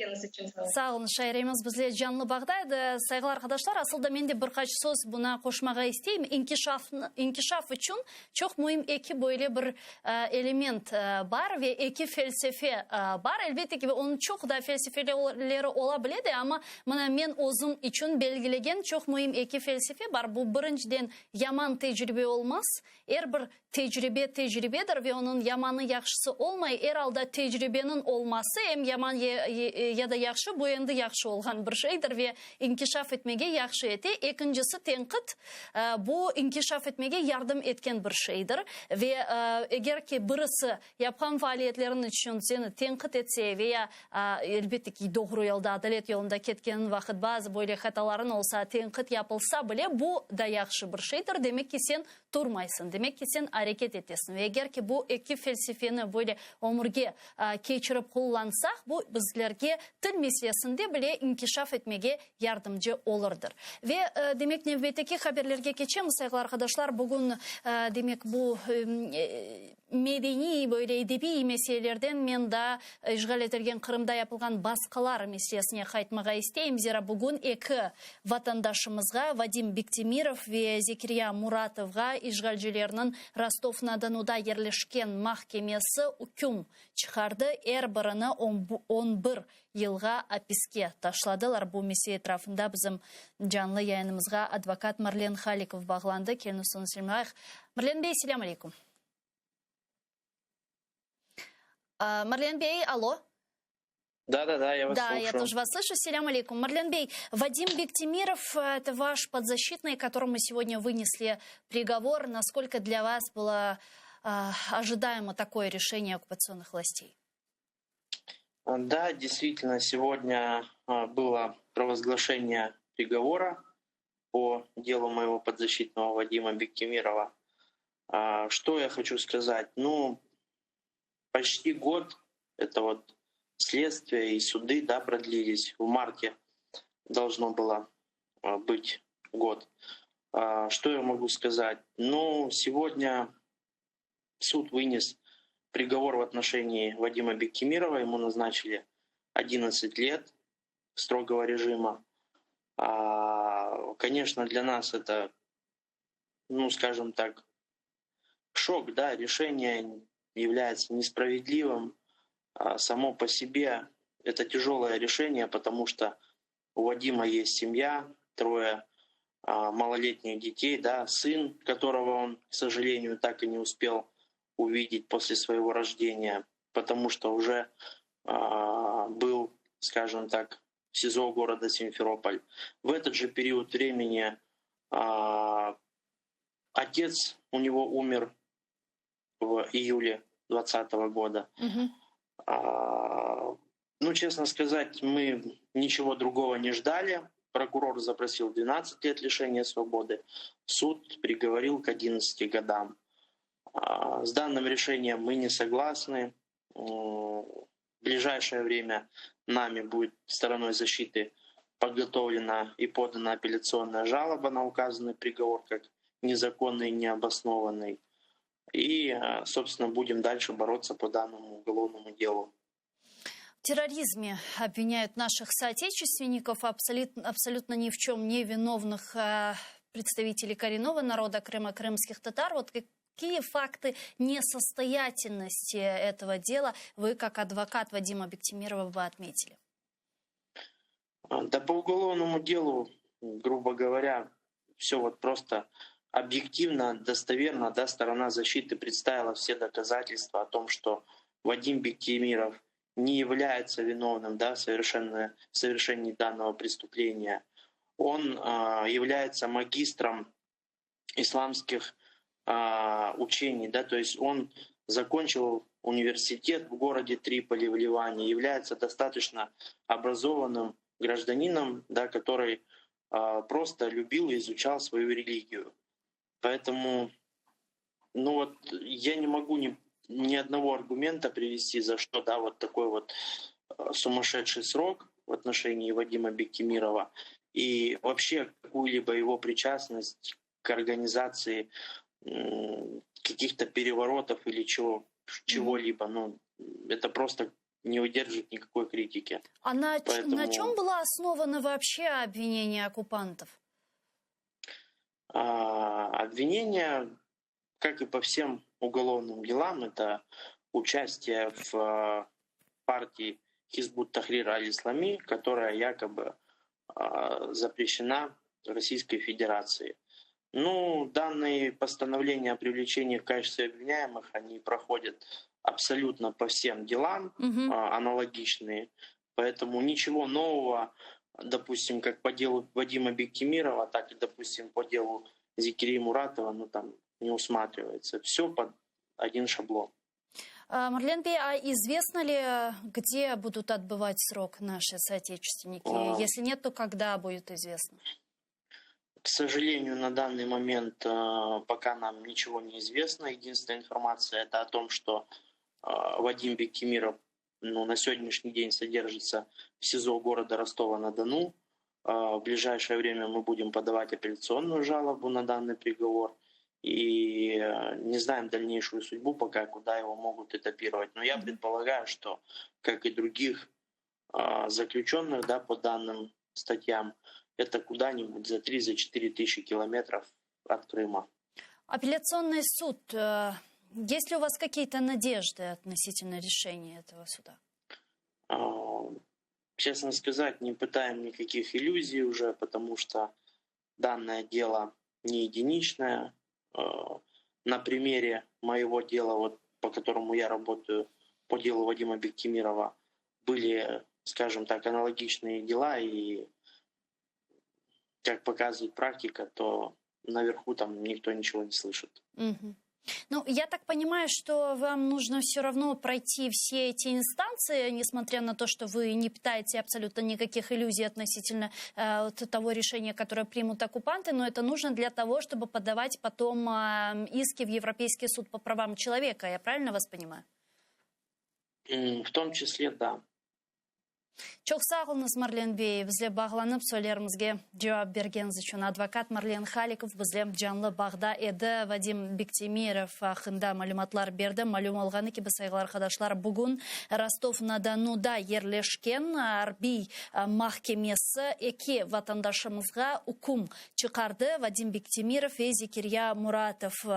Sağ oluñız, şairemiz bizle canlı bağda edi. Sayğılı arqadaşlar, asıl da men de bir qaç söz buna qoşmağa isteyim. İnkişafnı, inkişaf içün Çoq müim eki böyle bir element bar ve eki felsefe bar. Elbette ki, onıñ çoq da felsefeleri ola bile de, amma mına men özüm içün belgilegen çoq müim eki felsefe bar. Bu, birinciden, yaman tecribe olmaz. Er bir tecribe tecribedir ve onıñ yamanı-yahşısı olmay. Er alda tecribeniñ olması, em yaman ya da yahşı, bu endi yahşı olğan bir şeydir ve inkişaf etmege yahşı ete. Ekincisi, tenqit. Bu, inkişaf etmege yardım etken bir şeydir. Ve eger ki birisi yapqan faaliyetleriñ içün seni tenqit etse ve ya, elbette ki, doğru yolda, adalet yolunda ketkeniñ vaqıt bazı böyle hatalarıñ olsa, tenqit yapılsa bile, bu da yahşı bir şeydir. Demek ki, sen turmaysıñ, demek ki, sen areket etesiñ. Ve eger ki bu eki felsefeni böyle ömürge keçirip qullansaq, bu bizlerge til meselesinde bile inkişaf etmege yardımcı olurdır. Ve, demek, nevbetteki haberlerge keçemiz, sayğılı arqadaşlar. Bugün, demek, bu. Medeniy, böyle edebiy meselelerden men daa işğal etilgen Qırımda yapılğan basqılar meselesine qaytmağa isteyim, zira bugün eki vatandaşımızğa, Vadim Bektemirov ve Zekirya Muratovğa işğalcilerniñ Rostov-na-Donuda yerleşken mahkemesi üküm çıqardı, er birini on bir yılğa apiske taşladılar. Bu mesele etrafında bizim canlı yayınımızğa advokat Marlen Halikov bağlandı. Keliñiz onı selâmlayıq. Marlen bey, selâm aleyküm. Marlen bey, alo. Да, да, да, я вас да, слушаю. я тоже вас слышу. Селям алейкум. Марлен Бей, Вадим Бектимиров, это ваш подзащитный, которому сегодня вынесли приговор. Насколько для вас было э, ожидаемо такое решение оккупационных властей? Да, действительно, сегодня а, было провозглашение приговора по делу моего подзащитного Вадима Бектимирова. А, что я хочу сказать? Ну, почти год это вот следствие и суды, да, продлились. В марте должно было а, быть год. Что я могу сказать? Ну, сегодня суд вынес приговор в отношении Вадима Бектимирова. Ему назначили 11 лет строгого режима. А, конечно, для нас это, ну, скажем так, шок, да, решение является несправедливым. А, само по себе это тяжелое решение, потому что у Вадима есть семья, трое а, малолетних детей, да, сын, которого он, к сожалению, так и не успел увидеть после своего рождения, потому что уже э, был, скажем так, в СИЗО города Симферополь. В этот же период времени э, отец у него умер в июле 2020 года. Угу. А, ну, честно сказать, мы ничего другого не ждали. Прокурор запросил 12 лет лишения свободы. Суд приговорил к 11 годам. А, с данным решением мы не согласны. В ближайшее время нами будет стороной защиты подготовлена и подана апелляционная жалоба на указанный приговор как незаконный и необоснованный. И, а, собственно, будем дальше бороться по данному уголовному делу. В терроризме обвиняют наших соотечественников, абсолютно, абсолютно ни в чем не виновных а, представителей коренного народа Крыма, крымских татар. Вот какие факты несостоятельности этого дела вы, как адвокат Вадима Бектимирова, бы отметили? А, да по уголовному делу, грубо говоря, все вот просто объективно, достоверно, да, сторона защиты представила все доказательства о том, что Вадим Бектимиров не является виновным да, в, совершенно, в совершении данного преступления. Он э, является магистром исламских э, учений, да, то есть он закончил университет в городе Триполи в Ливане, является достаточно образованным гражданином, да, который э, просто любил и изучал свою религию. Поэтому, ну вот, я не могу ни, ни одного аргумента привести, за что, да, вот такой вот э, сумасшедший срок в отношении Вадима Бектимирова и вообще какую-либо его причастность к организации каких-то переворотов или чего, чего-либо. Ну, это просто не выдержит никакой критики. А на, Поэтому... на чем было основано вообще обвинение оккупантов? А, обвинение, как и по всем уголовным делам, это участие в а, партии Хизбут Тахрир Аль-Ислами, которая якобы а, запрещена Российской Федерацией. Ну, данные постановления о привлечении в качестве обвиняемых, они проходят абсолютно по всем делам, угу. аналогичные. Поэтому ничего нового, допустим, как по делу Вадима Бектимирова, так и, допустим, по делу Зикири Муратова, ну там не усматривается. Все под один шаблон. А, Марлен Бей, а известно ли, где будут отбывать срок наши соотечественники? А... Если нет, то когда будет известно? К сожалению, на данный момент э, пока нам ничего не известно. Единственная информация это о том, что э, Вадим Бектимиров ну, на сегодняшний день содержится в СИЗО города Ростова-на-Дону. Э, в ближайшее время мы будем подавать апелляционную жалобу на данный приговор. И не знаем дальнейшую судьбу пока, куда его могут этапировать. Но я предполагаю, что, как и других заключенных, да, по данным статьям, это куда-нибудь за 3-4 тысячи километров от Крыма. Апелляционный суд. Э, есть ли у вас какие-то надежды относительно решения этого суда? А, честно сказать, не питаем никаких иллюзий уже, потому что данное дело не единичное. А, на примере моего дела, вот, по которому я работаю, по делу Вадима Бектимирова, были, скажем так, аналогичные дела, и как показывает практика, то наверху там никто ничего не слышит. Угу. Ну, я так понимаю, что вам нужно все равно пройти все эти инстанции, несмотря на то, что вы не питаете абсолютно никаких иллюзий относительно э, того решения, которое примут оккупанты, но это нужно для того, чтобы подавать потом э, иски в Европейский суд по правам человека. Я правильно вас понимаю? В том числе, да. Çoq sağ oluñız, Marlen bey, bizle bağlanıp suallerimizge cevap bergeniñiz içün. Advokat Marlen Halikov bizle canlı bağda edi. Vadim Bektemirov aqqında malümatlar berdi. Malüm olğanı kibi, sayğılı arqadaşlar, bugün Rostov-na-Donuda yerleşken arbiy mahkemesi eki vatandaşımızğa üküm çıqardı, Vadim Bektemirov ve Zekirya Muratov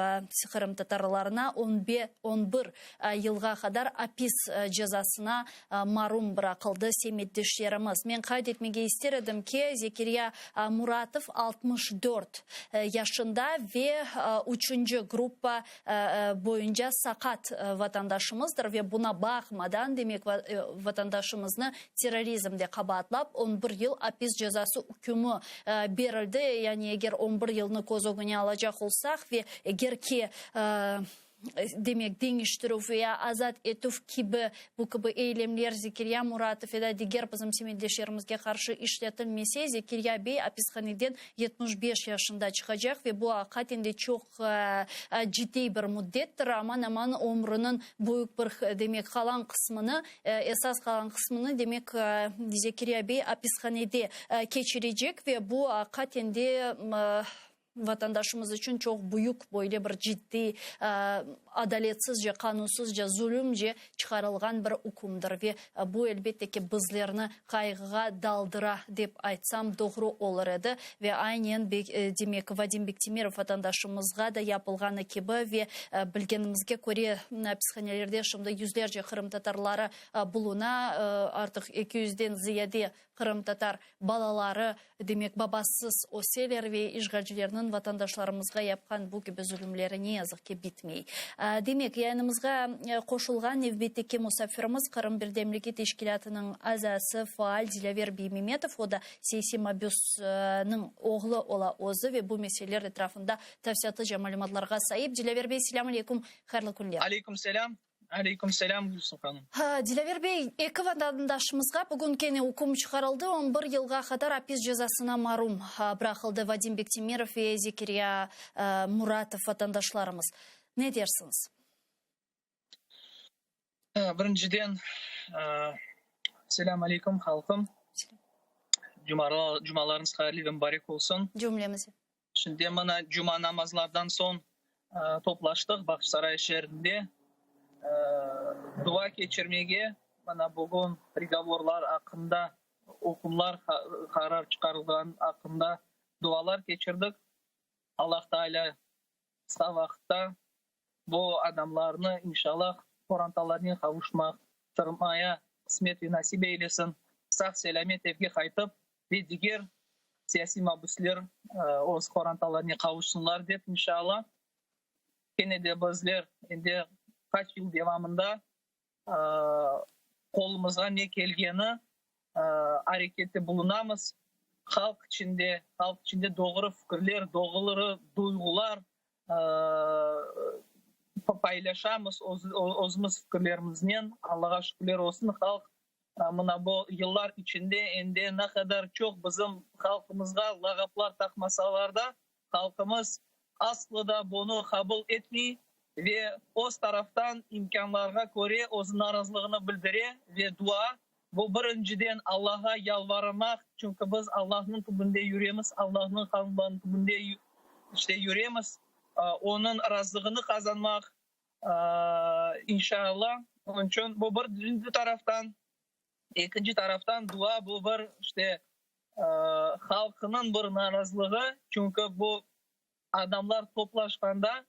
qırımtatarlarına on bir yılğa qadar apis cezasına marum bıraqıldı semetdeşlerimiz. Men qayd etmege ister edim ki, Zekirya Muratov 64 yaşında ve üçünci gruppa boyunca saqat vatandaşımızdır ve buna baqmadan, demek, vatandaşımıznı terrorizmde qabaatlap, on bir yıl apis cezası ükümi berildi. Yani eger on bir yılnı köz ögüne alacaq olsaq ve eger ki, Demek, deñiştirüv ve ya azat etüv kibi bu kibi eylemler Zekirya Muratov ya da diger bizim semetdeşlerimizge qarşı işletilmese, Zekirya bey apishaneden 75 yaşında çıqacaq ve bu aqiqaten de çoq ciddiy bir müddettir, aman-aman ömrüniñ büyük bir, demek, qalan qısmını, esas qalan qısmını, demek, Zekirya bey apishanede keçirecek ve bu aqiqaten de Vatandaşımız içün çoq büyük böyle bir ciddiy, adaletsizce, qanunsızca, zulümce çıqarılğan bir ükümdir ve bu, elbette ki, bizlerni qayğığa daldıra, dep aytsam, doğru olur edi. Ve aynen, demek, Vadim Bektemirov vatandaşımızğa da yapılğanı kibi ve bilgenimizge köre, apishanelerde şimdi yüzlerce qırımtatarları buluna, artıq eki yüzden ziyade Qırımtatar balaları, demek, babasız öseler ve işğalcilerniñ vatandaşlarımızğa yapqan bu kibi zulümleri, ne yazıq ki, bitmey. Demek, yayınımızğa qoşulğan nevbetteki musafirimiz Qırım birdemligi teşkilâtınıñ azası, faal Dilâver Beymemetov, o da siyasiy mabüsniñ oğlu ola özü ve bu meseleler etrafında tafsilâtlıca malümatlarğa saip. Dilâver bey, selâm aleyküm, hayırlı künler. Aleyküm selâm. Aleyküm selâm, Gülsüm hanım. Dilâver bey, eki vatandaşımızğa bugün kene üküm çıqarıldı, on bir yılğa qadar apis cezasına marum bıraqıldı Vadim Bektemirov ve Zekirya Muratov vatandaşlarımız. Ne dersiñiz? Birinciden, selâm aleyküm, halqım. Cumalarıñız hayırlı ve mubarek olsun. Cümlemize. Şimdi mına cuma namazlardan soñ toplaştıq Bağçasaray şeerinde dua keçirmege. Mına bugün prigovorlar aqqında, ükümler, qarar çıqarılğan aqqında dualar keçirdik. Allah Taalâ qısqa vaqıtta bu adamlarnı inşallah qorantalarınen qavuşmaqtırmaya qısmet ve nasip eylesin. Sağ-selâmet evge qaytıp ve diger siyasiy mabüsler öz qorantalarına qavuşsınlar dep, inşalla. Kene de bizler endi qaç yıl devamında qolumızğa ne kelgeni arekette bulunamız. Halq içinde, halq içinde doğru fikirler, doğru duyğular paylaşamız özümiz fikirlerimiznen. Allağa şükürler olsun, halq Mına bu yıllar içinde endi ne qadar çoq bizim halqımızğa lağaplar taqmasalar da, halqımız aslı da bunı qabul etmey ve öz taraftan imkânlarğa köre öz narazılığını bildire ve dua, bu birinciden Allağa yalvarmaq, çünki biz Allahnıñ tübünde yüremiz, Allahnıñ qanunlarınıñ tübünde işte yüremiz. Onıñ razılığını qazanmaq, inşaAllah. Onıñ içün bu bir taraftan. Ekinci taraftan, dua bu bir, işte, halqınıñ bir narazılığı, çünki bu adamlar toplaşqanda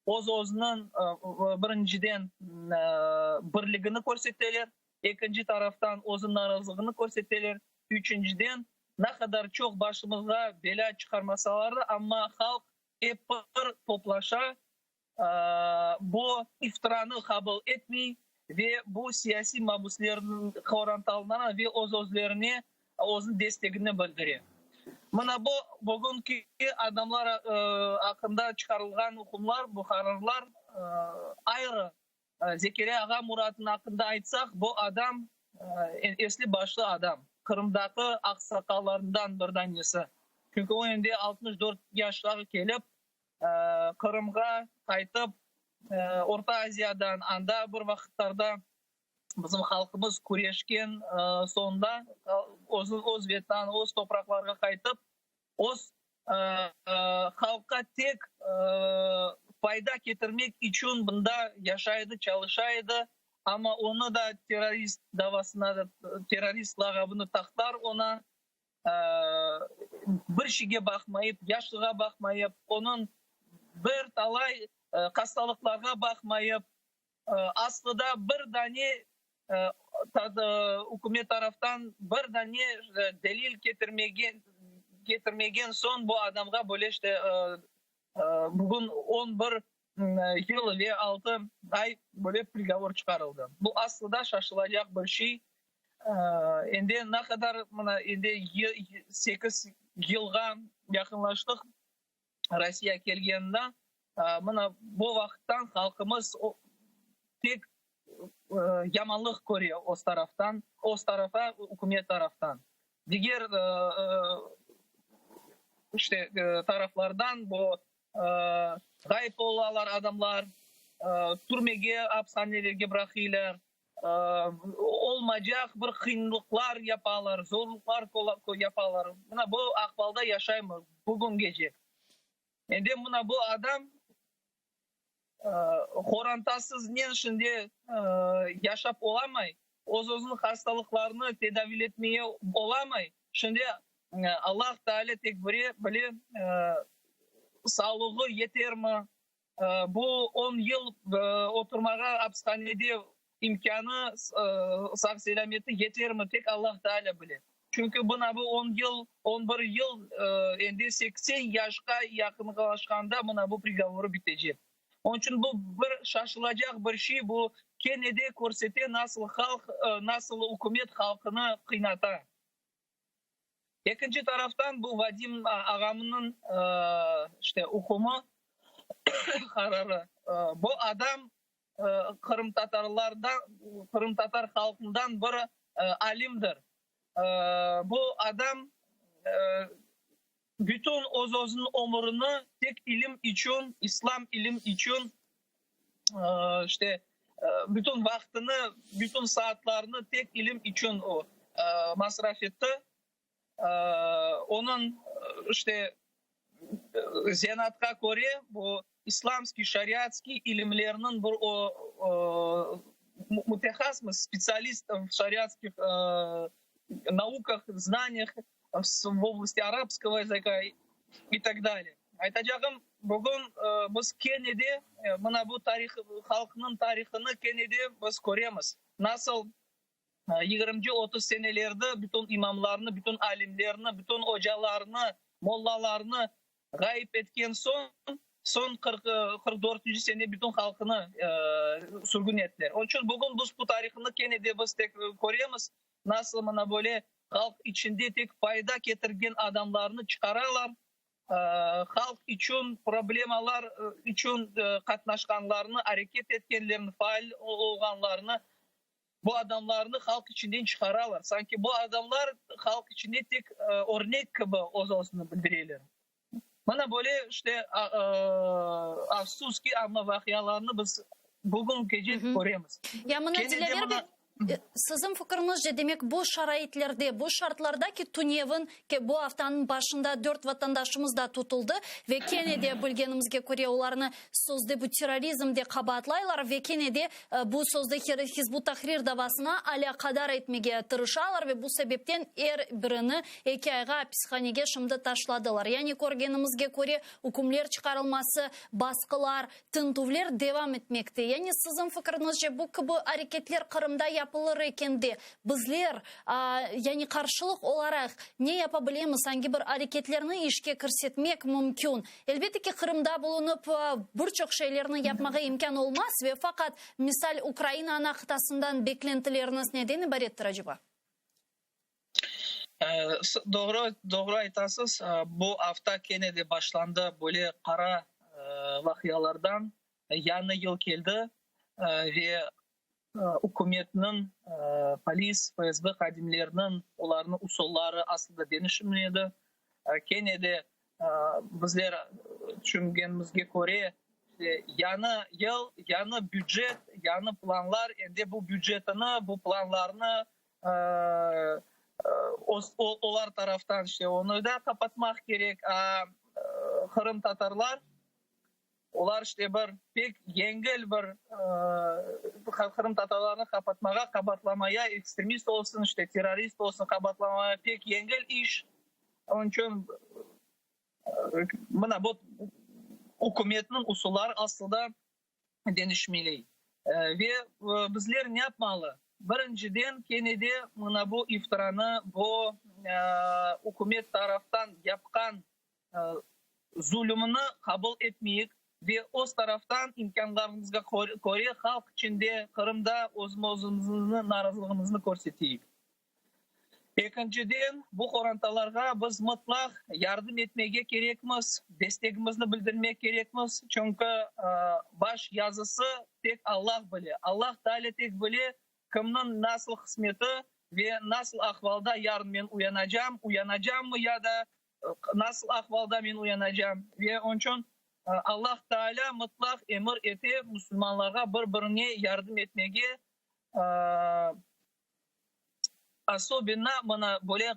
öz-özüniñ, birinciden, birligini körseteler, ekinci taraftan, özüniñ narazılığını körseteler, üçünciden, ne qadar çoq başımızğa belâ çıqarmasalar da, amma halq ep bir toplaşa, bu iftiranı qabul etmey ve bu siyasiy mabüslerniñ qorantalarına ve öz-özlerine özüniñ destegini bildire. Mına bu bugünki adamlar aqqında çıqarılğan ükümler, bu qararlar ayrı. Zekeriya ağa Muratnıñ aqqında aytsaq, bu adam esli-başlı adam, Qırımdaki aqsaqallarından bir danesi. Çünki o endi 64 yaşqa kelip, Qırımğa qaytıp, Orta Aziyadan, anda bir vaqıtlarda bizim halqımız küreşken soñda öz Vetan, öz topraqlarğa qaytıp, öz halqqa tek fayda ketirmek içün bunda yaşay edi, çalışa edi, amma onı da terrorist davasına da, terrorist lağabını taqtılar oña. Bir şeyge baqmayıp, yaşlığa baqmayıp, onıñ bir talay hastalıqlarğa baqmayıp, aslı da bir dane ükümet taraftan bir dane delil ketirmegen ketirmegen soñ bu adamğa böyle işte bugün 11 yıl ve 6 ay böyle prigovor çıqarıldı. Bu aslı da şaşılacaq bir şey. Endi ne qadar mına endi sekiz yılğa yaqınlaştıq Rossiya kelgenine, mına bu vaqıttan halqımız tek yamanlıq köre öz taraftan, öz tarafa, ükümet taraftan. Diger işte taraflardan bu ğayıp olalar adamlar, türmege, apishanelerge bıraqıylar. Olmaycaq bir qıyınlıqlar yapalar, zorluqlar yapalar. Mına bu ahvalda yaşaymız bugüngece. Endi mına bu adam qorantasıznen şimdi yaşap olamay, öz-özüniñ hastalıqlarını tedaviyletmeye olamay. Şimdi Allah Teala tek bile, sağlığı yetermi, Bu on yıl oturmağa apishanede imkânı, sağ-selâmeti yetermi, tek Allah Taalâ bile. Çünki mına bu on yıl, 11 yıl, endi 80 yaşqa yaqınlaşqanda mına bu prigovorı bitecek. Onıñ içün bu bir şaşılacaq bir şey, bu kene de körsete nasıl halq, nasıl ükümet halqını qıynata. Ekinci taraftan bu Vadim ağamnıñ işte ükümi, qararı. Bu adam qırımtatarlardan, qırımtatar halqından bir alimdir. Bu adam bütün öz-özüniñ ömürini tek ilim içün, İslam ilim içün işte bütün vaqtını, bütün saatlarını tek ilim içün o masraf etti. Onıñ işte zenaatqa köre bu islamskiy, şariatskiy ilimlerniñ bir o mütehassıs, spetsialist v şariatskih naukah, znaniyah v oblasti arabskogo yazıka i tak dalее. Aytacağım, bugün biz kene de mına bu tarih, halqnıñ tarihını kene de biz köremiz, nasıl yigirminci, 30 senelerde bütün imamlarnı, bütün alimlerni, bütün ocalarnı, mollalarnı ğayıp etken soñ, soñ 44-nci sene bütün halqını sürgün ettiler. Onıñ içün bugün biz bu tarihını kene de biz tek köremiz, nasıl mına böyle halq içinde tek fayda ketirgen adamlarnı çıqaralar, halq içün problemalar içün qatnaşqanlarnı, areket etkenlerni, faal olğanlarnı, bu adamlarnı halq içinden çıqaralar. Sanki bu adamlar halq içinde tek örnek kibi öz-özüni bildireler. Mına böyle işte, afsus ki, amma vaqialarnı biz bugünkece köremiz. Ya mına Dilâver bey. Siziñ fikiriñizce, demek, bu şaraitlerde, bu şartlarda ki, tünevin, ki, bu aftanıñ başında dört vatandaşımız da tutuldı ve kene de, bilgenimizge köre, olarnı sözde bu terrorizmde qabaatlaylar ve kene de bu sözde Hizb ut-Tahrir davasına alâqadar etmege tırışalar ve bu sebepten er birini eki ayğa apishanege şimdi taşladılar. Yani, körgenimizge köre, ükümler çıqarılması, basqılar, Tintüvler devam etmekte. Yani siziñ fikriñizce bu kibi areketler Qırımda yapılır eken de, bizler, yani qarşılıq olaraq ne yapa bilemiz, angi bir areketlerni işke kirsetmek mümkün? Elbette ki, Qırımda bulunıp, bir çoq şeylerni yapmağa imkân olmaz ve faqat, misal, Ukraina ana qıtasından beklentileriñiz neden ibarettir aceba? Doğru, doğru aytasız. Bu afta kene de başlandı böyle qara vaqialardan. Yañı yıl keldi ve ükümetniñ, polis, FSB hadimleriniñ olarnıñ usulları aslı da deñişmedi. Kene de bizler tüşüngenimizge köre, yañı yıl, yañı bücet, yañı planlar, endi bu bücetini, bu planlarnı olar taraftan işte onı da qapatmaq kerek, a qırımtatarlar, olar işte bir pek yengil bir qırımtatarlarnı qapatmağa, qabaatlamaya, ekstremist olsun, işte terrorist olsun, qabaatlamaya pek yengil iş, onıñ içün mına bu ükümetniñ usulları aslı da deñişmeli. Ve bizler ne yapmalı? Birinciden, kene de mına bu iftiranı, bu ükümet taraftan yapqan zulümini qabul etmeyik ve öz taraftan imkânlarımızğa köre halq içinde, Qırımda özümizni narazılığımıznı körseteyik. Ekinciden, bu qorantalarğa biz mıtlaq yardım etmege kerekmiz, destegimizni bildirmek kerekmiz, çünki baş yazısı tek Allah bile. Allah Taalâ tek bile, kimniñ nasıl qısmeti ve nasıl ahvalda yarın men uyanacam, uyanacammı ya da nasıl ahvalda men uyanacam. Ve onıñ içün Allah Taalâ mıtlaq emir ete musulmanlarğa bir-birine yardım etmege, Osobenno mına böyle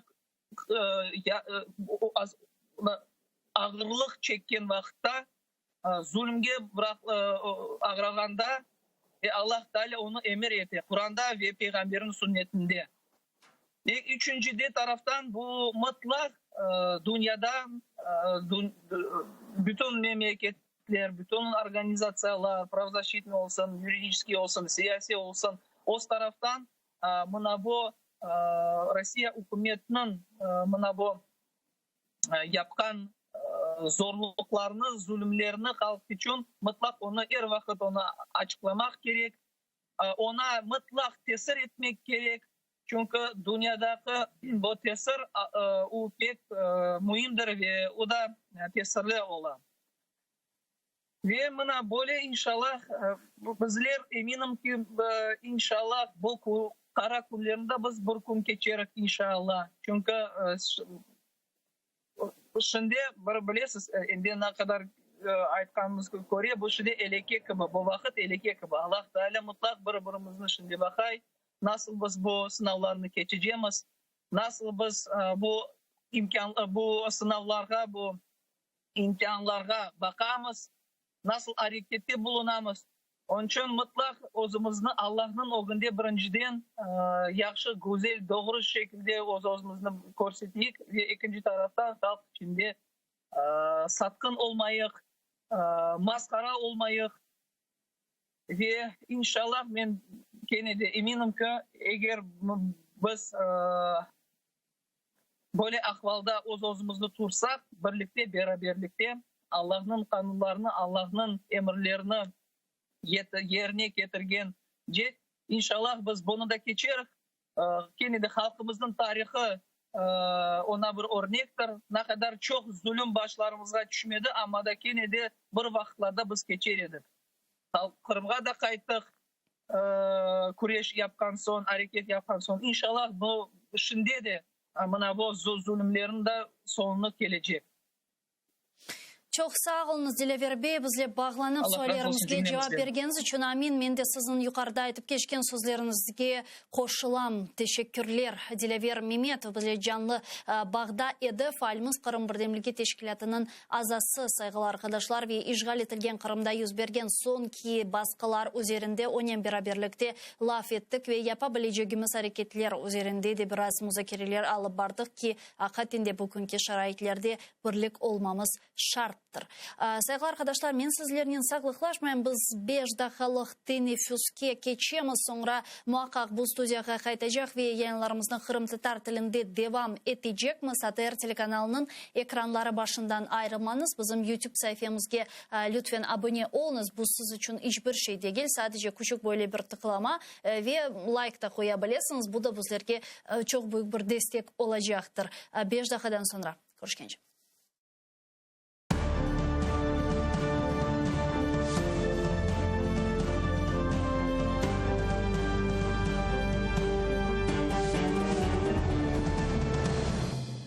ağırlıq çekken vaqıtta, zulümge oğrağanda Allah Teala onı emir ete Quranda ve Peyğamberniñ sünnetinde. Ve üçünci de taraftan bu mıtlaq dünyada bütün memleketler, bütün organizatsiyalar, pravozashitnıy olsun, yuridiçeskiy olsun, siyasiy olsun, öz taraftan mına bu Rossiya ükümetiniñ mına bu yapqan zorluqlarını, zulümlerini halq içün mıtlaq onı er vaqıt onı açıqlamaq kerek, oña mıtlaq tesir etmek kerek, çünki dünyadaki bu tesir o pek müimdir ve o da tesirli ola. Ve mına böyle inşallah bizler eminim ki, inşallah bu qara künlerni de biz bir kün keçerik inşallah. Çünki şimdi bir bilesiz, endi ne qadar aytqanımızğa köre, bu şimdi eleke kibi, bu vaqıt eleke kibi. Allah Teala mutlaq bir-birimizni şimdi baqay, nasıl biz bu sınavlarnı keçecemiz, nasıl biz bu imkân, bu sınavlarğa, bu imtianlarğa baqamız, nasıl arekette bulunamız. Onıñ içün mıtlaq özümizni Allahnıñ ögünde birinciden yahşı, güzel, doğru şekilde öz-özümizni körseteyik ve ekinci taraftan halq içinde satqın olmayıq, masqara olmayıq. Ve inşallah men kene de eminim ki, eger biz Böyle ahvalda öz-özümizni tursaq, birlikte, beraberlikte Allahnıñ qanunlarını, Allahnıñ emirlerini yerine ketirgence, inşallah, biz bunı da keçerik. Kene de halqımıznıñ tarihı oña bir örnektir. Ne qadar çoq zulüm başlarımızğa tüşmedi, amma da kene de bir vaqıtlarda biz keçer edik. Qırımğa da qayttıq, küreş yapqan soñ, areket yapqan soñ, inşallah, bu şimdi de mına bu zulümlerniñ de soñu kelecek. Çoq sağ oluñız, Dilâver bey, bizle bağlanıp Allah razı olsun suallerimizge cevap cümlemizden. bergeniñiz içün. Amin. Men de siziñ yuqarıda aytıp keçken sözleriñizge qoşulam. Teşekkürler. Dilâver Memetov bizle canlı bağda edi. Faalimiz, Qırım birdemligi teşkilâtınıñ azası. Sayğılı arqadaşlar, ve işğal etilgen Qırımda yüz bergen soñki basqılar üzerinde onen beraberlikte laf ettik ve yapa bilecegimiz areketler üzerinde de biraz muzakereler alıp bardıq ki, Aqiqaten de bugünki şaraitlerde birlik olmamız şarttır. Sayğılı arqadaşlar, men sizlernen sağlıqlaşmayım, biz beş daqqalıq teneffüske keçemiz, soñra muaqqaq bu studiyağa qaytacaq ve yayınlarımıznı qırımtatar tilinde devam etecekmiz. ATR telekanalınıñ ekranları başından ayırılmañız, bizim YouTube saifemizge lütfen abone oluñız, bu siz içün iç bir şey degil, sadece küçük böyle bir tıqlama ve layk da qoya bilesiñiz, bu da bizlerge çoq büyük bir destek olacaqtır. Beş daqqadan soñra körüşkence.